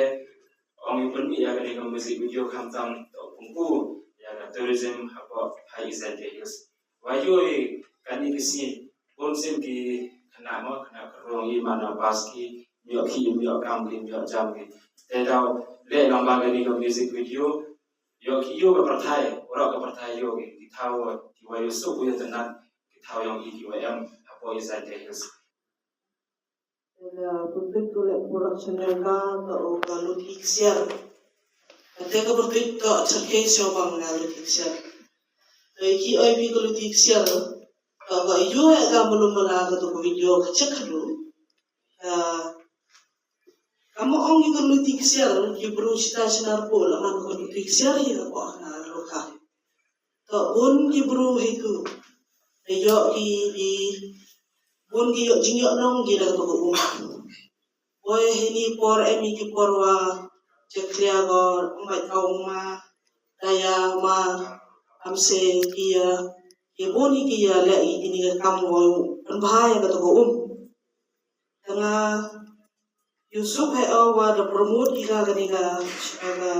ong i pynmih ïa kane ka music video khamtam to pynku ïa ka tourism hapoh ha East Jaintia Hills. Wa ïoh i kane ka sngi bun sien ki khynnah mo khynnah ka rong i mana bas ki ïoh ki ïoh kam ki ïoh jam ki. Te daw leh lang ba kane ka music video ïoh ki ïoh ka pyrthai, warok ka pyrthai ïoh ki, ki thaw ki wa ïoh suk ïoh tynat ki thaw ïong i ki wa em hapoh East Jaintia Hills. Te ka pyrtuit to leh production ïa ka, ka o ka Luti Ksiar. Te ka pyrtuit to Cherkei Siobang ka Luti Ksiar. Te ki oi phi ka Luti Ksiar, to ka ïoh ïa ka malu mala ka to ka video ka check ka du. Ka, ka mo ong ki ka Luti Ksiar, ki bru shita shinar po la man ka Luti Ksiar hi ka po na Lukha. To bun ki bru hi tu. Te ïoh ki, ki bun ki ïoh jingïoh nong ki da ka um. Boi hini por em ki por wa je klia go mai ka um ma daya ma am se ki ya ki bun ki ya le ki ni ka kam go pynbha ïa ka um. Te nga ïohsuk hi o wa da promote ki ka kani ka, ka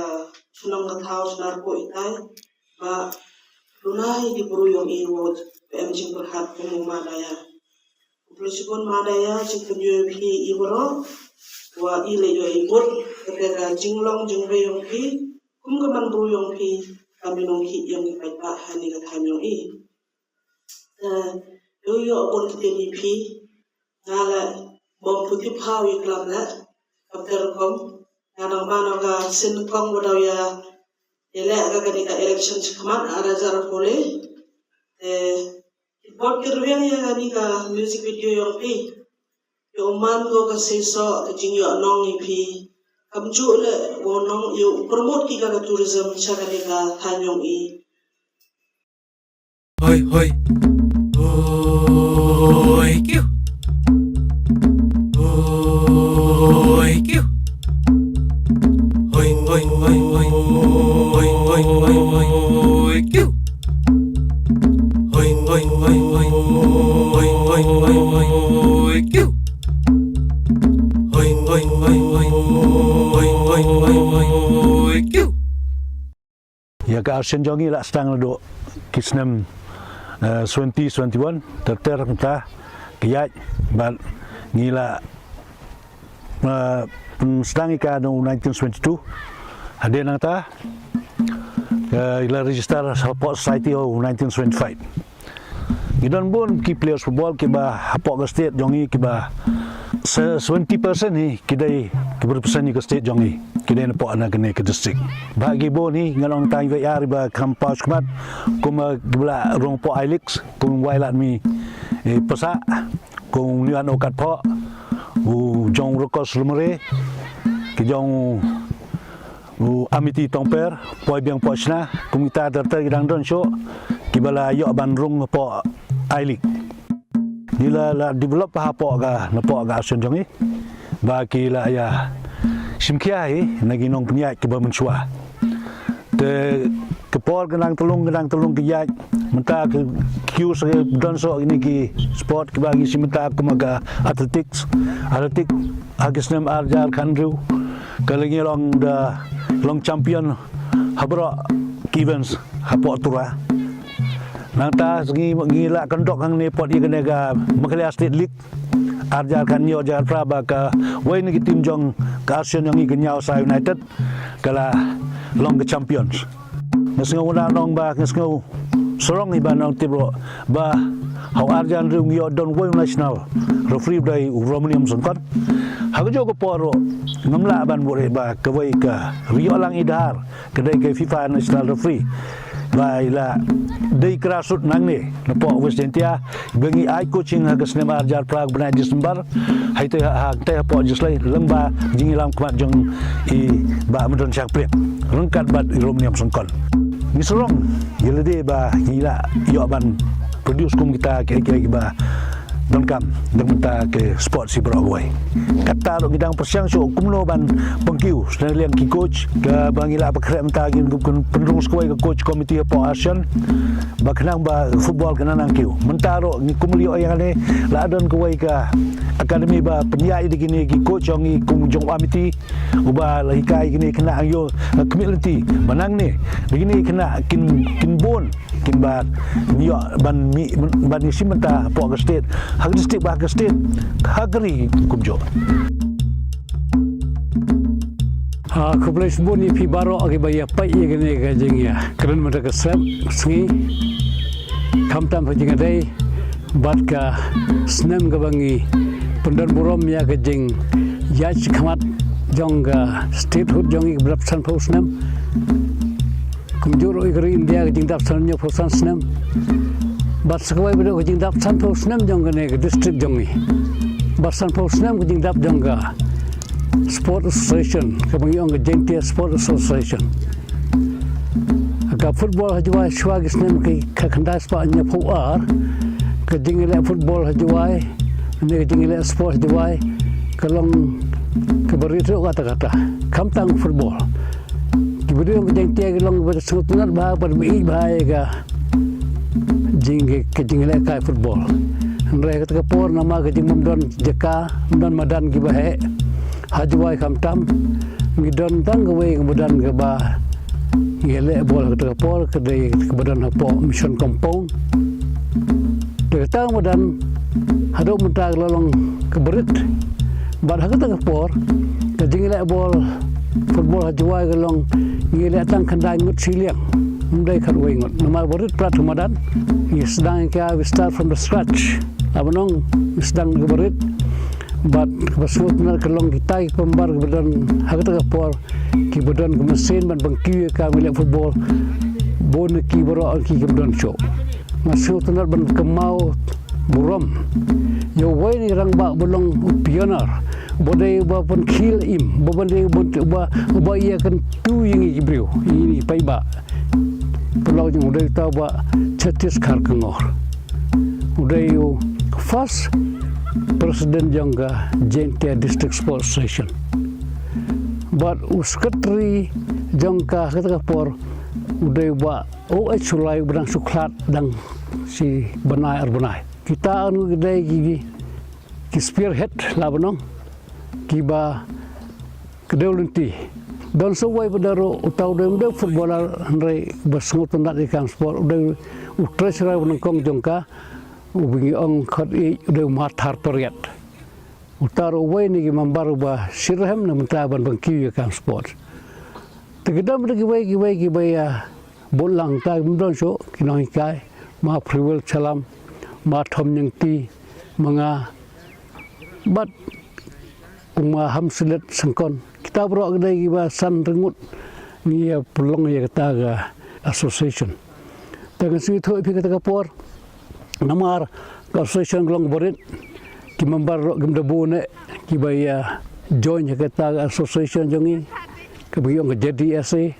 shnong ka thaw snar ko itai. Ba duna hi ki bru ïong i wa em jingpyrkhat kum u ma daya. Khublei shibun ma daya jingpynïoh phi i bro. Wa i leh ïoh i mut kata ka jinglong jingwei ïong phi kum ka man bru ïong phi. Ka minong ki ïong ki paidbah ha ni ka thaw ïong i. Te ïoh ïoh bun ki teni phi. Nga la bom puti phaw i klam la. Kapter kom nga nang mano ka sin kong wadaw ya. Ila ka kani ka election chikmat ara jara pole. Te bot ki ruang ya kani ka music video ïong phi. Ïong man go ka seso ka jingïoh nong i phi. Kam ju le wo nong ïoh promote ki ka, ka tourism cha kani ka thaw ïong i. Hoi hoi. Hoi kiu. Hoi kiu. Hoi hoi hoi hoi hoi hoi hoi kiu. Hoi hoi hoi hoi hoi hoi hoi hoi hoi kiu. Arsien jong ngi la sdang naduh ki snem, eh, seventy, seventy-one, ter ter mynta ki ïaid, bad ngi la, eh, sdang ïa ka naduh nineteen seventy-two. Hadien nangta, eh, la register hapoh society ha u nineteen seventy-five. Ngi don bun ki players football kiba hapoh ka state jong ngi kiba se-, seventy percent hi ki dei kiba represent ïa ka state jong ngi. Ki dei napoh na kane ka district. Ba ki bun hi ngan ong tang wei ar ba kham paw khmat kum, eh, kiba la rung hapoh I-League kum Wailadmiki, eh, Passah, kum u Nian Okat Pok, u jong Rokos Lumare, ki jong u Amity Tongper, Poi Biang Pok Shna, kum kita ter ter ki dang don shuh, kiba la ïoh ban rung hapoh I-League. Ngi la, la develop hapoh ka, napoh ka arsien jong ngi. Ba ki la ïa shim khia hi na ki nongpynïaid kiba mynshuwa. Te ka por ka nang tyllung, ka nang tyllung ka ïaid. Mynta ka kiew sa ka don shuh kine ki sport kiba ngi shim mynta kum ka athletics, athletic, ha ki snem ar hajar khathynriew ka la ngi long da, long champion ha baroh ki events hapoh Tura. Nangta ngi, ngi la conduct hangne pat ïa kane ka Meghalaya State League ar hajar khathynñiew, ar hajar khatphra, ba kawei na ki team jong ka arsien jong ngi ka Niawsai United ka la long ka champions. Nga sngew, nga ong ba nga sngew sarong hi ba nang tip ruh ba ha u ar hajar hynriew ngi ïoh don wei u national referee ba dei u Romanium Sengkon. Ha kajuh ka por ruh ngam lah ban buhrieh ba kawei ka ri ïoh lang i Dhar ka dei ka FIFA national referee. Ba i la dei grassroot nangne napoh West Jaintia, ba ngi ai coaching ha ka snem ar hajar phra ka bnai December, ha ite ha, ha ite hapoh Jaslei, lyngba jingïalam khmat jong i Bah Myndon Shangpliang ryngkat bad i Romanium Sengkon. Ngi sarong ïa lade ba ngi la ïoh ban produce kum kita ki, ki, kiba donkam da ka bynta ka sport shi baroh kawei. Kata ruh ngi dang pyrshang shuh kumno ban pynkiew sdang liang ki coach, kaba ngi la pynkhreh mynta, ngi pyn-, pynrung sa kawei ka coach committee hapoh arsien ba khnang ba football kan nang kiew. Mynta ruh ngi kum ïoh ïa kane, la don kawei ka academy ba pynïaid da kine ki coach jong ngi kum jong u Amity, uba la hikai kine ki khynnah, ïoh khmih lynti ba nangne da kine ki khynnah kin, kin bun, kin ba ïoh ban mih, ban ïashim bynta hapoh ka state, ha ka district bad ha ka state, ha ka ri kumjuh. Ah, khublei shibun ïa phi baroh kiba ïa peit ïa kane ka jingïakren mynta ka sep sngi, khamtam ha jingïadei bad ka snem kaba ngi pyndon burom ïa ka jingïaid shakhmat jong ka statehood jong ngi kaba dap sanphew snem. Kumjuh ruh ïa ka ri India ka jingdap san hynñiewphew san snem. Bad sa kawei pat ka jingdap sanphew snem jong kane ka district jong ngi. Bad sanphew snem ka jingdap jong ka Sport Association, kaba ngi ong ka Jaintia Sport Association. Ka football ha Jowai shuwa ki snem ki khyndai spah hynñiewphew ar, ka jingïaleh football ha Jowai, ne ka jingïaleh sport ha Jowai, ka long kaba rit ruh katta katta. Khamtam football. Ki briew jong ka Jaintia ki long kiba sngewtynnat bha bad ba ïeit bha ïa ka jing, ka, ka jinglehkai football. Hynrei ha kata ka por namar ka jingbym don jaka, bym don madan kiba heh ha Jowai khamtam, ngi don tang kawei ka madan kaba ngi leh bol ha kata ka por, ka dei ka madan hapoh Mission Compound. Te kata ka madan haduh mynta ka la long kaba rit. Bad ha kata ka por ka jingleh bol football ha Jowai ka long, ngi leh tang khyndai ngut shiliang, ym dei khatwei ngut. Namar ba rit palat ka madan, ngi sdang ïa ka, we start from the scratch. Lah ban ong ngi sdang kaba rit. Bad kaba sngewtynnat ka long kita ki pynban kiba don ha kata ka por, kiba don ka masin ban pynkiew ïa ka, ba ngi leh football. Bun na ki baroh ki kim don shuh. Nga sngewtynnat ban kynmaw burom ïa uwei na ki rangbah ba long u pioneer, ba dei uba pynkhih im, ba, ba dei uba, uba, uba ïakyntu ïa ngi ki briew, ïa ngi ki paidbah. Pynlong jong u dei uta u Bah Chatiskar Kongor. U dei u first president jong ka Jaintia District Sports Association. Bad u secretary jong ka ha kata ka por u dei u Bah O H Shullai, uba dang shu khlad dang shi bnai ar bnai. Kita arngut ki dei ki, ki spearhead lah ban ong, kiba kdew lynti Don sa uwei pat ruh, uta u dei, u dei footballer, hynrei ba sngewtynnat ïa ka kam sport, u dei u treasurer ba nyngkong jong ka, u ba ngi ong khot ïa u dei u Mathar Pariat. Uta ruh uwei na ki member uba shitrhem na bynta ban pynkiew ïa ka kam sport. Te ki don pat kiwei kiwei kiba ïa bud lang, ta kim don shuh, ki nonghikai, Ma Priwel Chalam, Ma Thom Nyngti, ma nga, bad u Ma Hamsilet Syngkon. Kita baroh ki dei kiba san ryngut ngi ïa pynlong ïa kata ka association. Te ngan sngewthuh ïa phi kata ka por, namar ka association ka long barit, ki member ruh kim da bun eh kiba ïa join ïa kata ka association jong ngi, kaba ngi ong ka J D S A.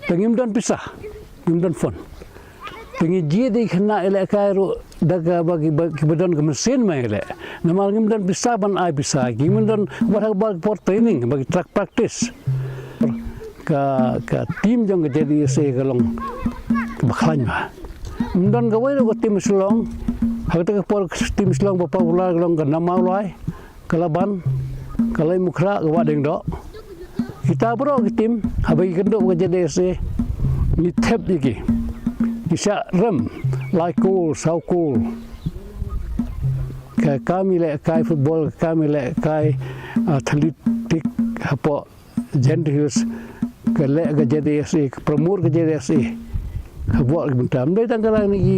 Te ngim don pisa, ngim don fund. Te ngi jied ïa ki khynnah ïalehkai ruh da kaba kiba, kiba don ka machine ma ïaleh. Namar ngim don pisa ban ai pisa, ngim don, wat ha kaba ki por training, ba ki track practice. Ka, ka team jong ka J D S A ka long kaba khlaiñ bha. Ngim don kawei ruh ka team Shillong, ha kata ka por ka team Shillong ba popular ka long ka Namawlai, ka Laban, ka Laitumkhrah, ka Wahdiengdoh. Kita baroh ki team, haba ki kynduh ka J D S A, ngi thep ïa ki. Ngi shah rem, lai kol, saw kol. Ka kam ïalehkai football, ka kam ïalehkai athletic, hapoh Jaintia Hills, ka leh ka J D S A, ka promote ka J D S A. Hapoh ki bynta. Ym dei tang ka la kine ki,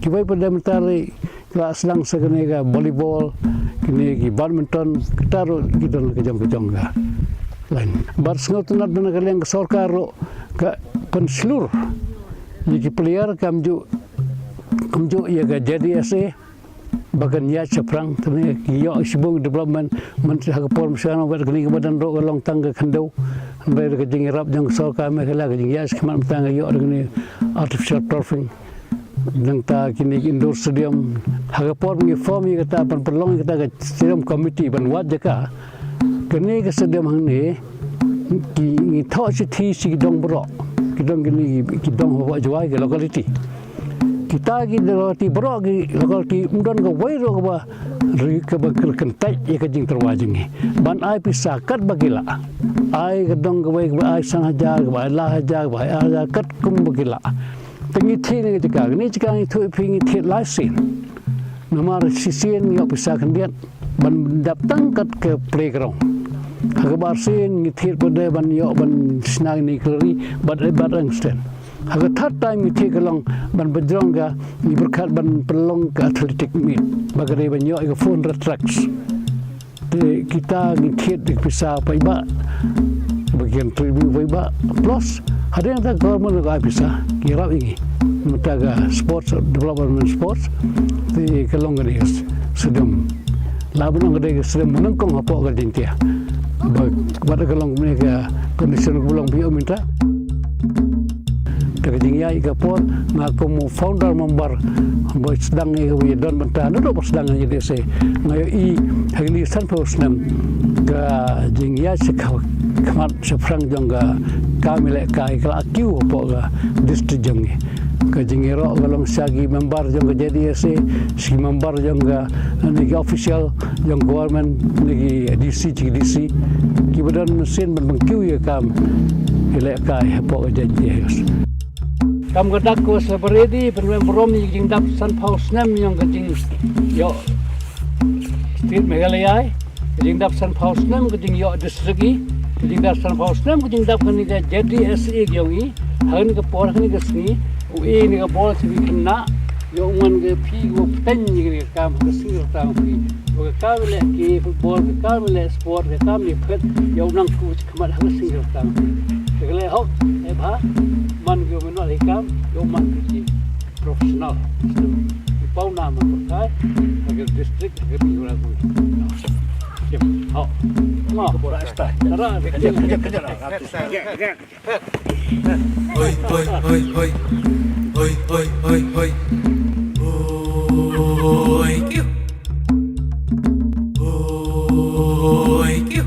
kiwei pat de mynta ruh ki la sdang sa kane ka volleyball, kine ki badminton, kita ruh ki don ka jong ka jong ka line. Bad sngewtynnat na ka liang ka sorkar ruh ka pynshlur ïa ki player, kam ju, kam ju ïa ka J D S A ba kan ïaid shaphrang, te ngi ïoh shibun development, mynta ha ka por mynshwa, wat kane kaba don ruh ka long tang ka khyndew. Hynrei da ka jingïarap jong ka sorkar Meghalaya, ka jingïaid shakhmat mynta ngi ïoh da kane artificial turfing. Nangta kine ki indoor stadium, ha ka por ba ngi form ïa kata, ban pynlong ïa kata ka stadium committee ban wad jaka. Kane ka stadium hangne, ki, ngi thoh shithi sha ki dong baroh, ki dong kine, ki dong hapoh Jowai, ki locality. Kita ki locality baroh, ki locality, ym don kawei ruh kaba ri, kaba kyntait ïa ka jingtyrwa jong ngi ban ai pisa katba ki lah. Ai ka dong kawei kaba ai san hajar, kaba ai lai hajar, kaba ai ar hajar, katkum ba ki lah. Te ngi thied na ka jaka, kane ka jaka ngi thied, phi, ngi thied lai sien. Namar shisien ngi ïoh pisa khyndiat ban dap tang kat ka playground. Ha kaba arsien ngi thied pat de ban ïoh ban shna ïa kine ki khliehriat, bad, bad rang stand. Ha ka third time ngi thied ka long ban pynjrong ka, ngi pyrkhat ban pynlong ka athletic meet, ba ka dei ban ïoh ïa ka four hundred tracks. Te kita ngi thied da ka pisa paidbah ba ki contribute paidbah, plus hadien kata ka government ka ai pisa, ki ïarap ïa ngi. Mynta ka sports, development sports, te ka long kane ka stadium. Lah ban ong ka dei ka stadium ba nyngkong hapoh ka Jaintia. Ba, bad ka long kumne ka condition kaba long ba ïoh mynta. Te ka jingïaid ka por, nga kum u founder member ba sdang ïa ka, ba ïadon bynta naduh ba sdang ïa ka J D S A. Nga ïohi ha kine ki sanphew snem ka jingïaid sha khmat shaphrang jong ka kam ïalehkai, ka la kiew hapoh ka district jong ngi. Ka jingïaroh ka long sha ki member jong ka J D S A, sha ki member jong ka, ne ki official jong government, ne ki D C, chief D C, kiba don mynsiem ban pynkiew ïa ka kam ïalehkai hapoh ka Jaintia Hills. Kam ka dak ko celebrate, pynrem burom ïa ka jingdap sanphew snem jong ka jingïoh State Meghalaya, ka jingdap sanphew snem ka jingïoh district, ka jingdap sanphew snem ka jingdap kane ka J D S A ka jong ngi, ha kane ka por, ha kane ka sngi, u e ne ka bol sha phi khynnah, ïoh wan ka phi, u pynïaid ïa kane ka kam ha ka sngi rta jong phi. Ka kam ïaleh ki football, ka kam ïaleh sport, ka kam ïaleh phet, ïoh nang ku khmat ha ka sngi rta jong phi. Te ka leh hok, eh bha, man ki u mynno ïa ka kam, ïoh man ki professional. Ki paw na ma pyrthai, ha ka district, ha ka ri u la ku. Kim, hok. Ma, tara, Hoi, hoi, hoi, hoi. Hoi, hoi, hoi, hoi. Hoi, kiu. Hoi, kiu.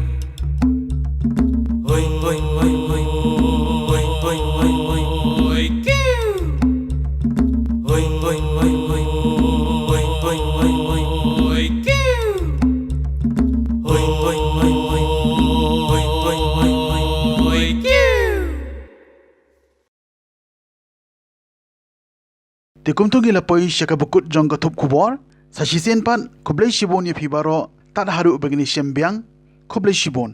Hoi, hoi, hoi, hoi. Hoi, hoi, hoi, hoi. Hoi, kiu. Hoi, hoi, hoi, hoi. Hoi, hoi, hoi, hoi. Hoi, kiu. Hoi, hoi, hoi, hoi. Hoi, hoi, hoi, hoi. Hoi, Te kumto ngi la poi sha kaba kut jong ka thup khubor. Sa shisien pat, khublei shibun ïa phi baroh, tad haduh ba ngin ïashem biang, khublei shibun.